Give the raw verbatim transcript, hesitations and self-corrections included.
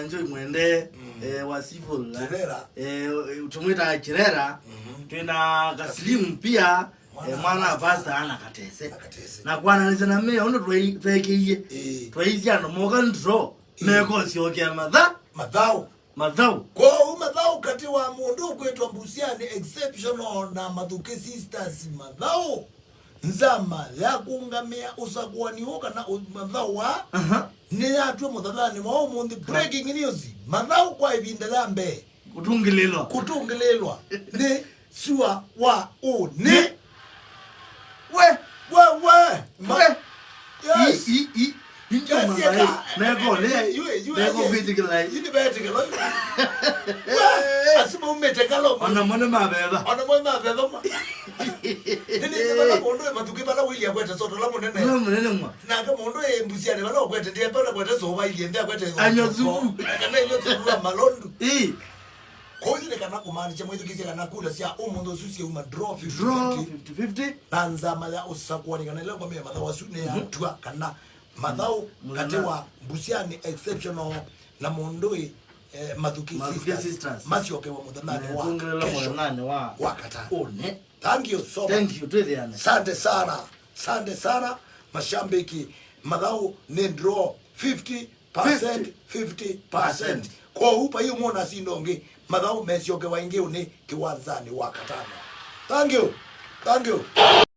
Njoi Mwende, eh, wa Civil, eh, Kirera. Eh, tũmwĩtaa Kirera. Twĩna Kaslim pia, eh, mwana wa pastor Ana Katese. Ana Katese. Na kwananĩsya na mea ũndũ twai-, tweekĩie. Ĩĩ. Twaisye andũ moka ndro, ĩĩ, mekũsyokea matha-, Mathaũ. Mathaũ. Kwoou mathaũ katĩ wa mũndũ ũkwĩtwa Mbusiani Exceptional na Mathuki Sisters mathaũ. Nzama ya kũũngamĩa ũsakũani ũũ kana ũ-, mathaũ wa, aha, nĩyatw'a mũthathanĩ wa ũmũnthĩ. Breaking news. Mathaũ kwa ĩvinda ya mbee. Kũtũngĩlĩlwa. Kũtũngĩlĩlwa nĩ sua wa ũnĩ. We. We, we. Ma-, we. Yes. I, i, i. Yes, yeka. Neko, ne, neko kwĩtĩkĩla. Yu nĩ betĩkĩla. We, asu maumĩte Kalomo. Ona mo nĩ maveva. Ona mo nĩ maveva ma. Nĩnĩsĩ vala mũndũ e Mathuki vala William kwete soto la mũnene. La mũnene mwa. Nake mũndũ e Mbusiani vala ũkwete, ndiye vala kwete sova ilie, ndiye kwete sova. Anywa supu. Kana inywa supu wa malondu. Ĩĩ. Kwoou nĩ kana kũmaanisya mwĩthukĩĩsye kana kula sya ũmũnthĩ ũsu syauma draw fifty fifty. Draw fifty fifty. Na nzama ya ũsakũani kana ĩla ngomea mathaũ asu nĩyatw'a kana mathaũ katĩ wa Mbusiani Exceptional na mũndũĩ, eh, Mathuki Sisters masyokewa mũthenyanĩ wa kesho. Mũthenyanĩ wa wakatano. Ũnĩ. Thank you so much. Thank you, twĩthĩane. Asante sana. Asante sana, mashabiki. Mathaũ nĩ draw fifty percent, fifty percent. Kwoou vai ũmwe ũnasinda ũngĩ, mathaũ mesyokewa ĩngĩ ũnĩ kĩwanzanĩ wakatano. Thank you. Thank you.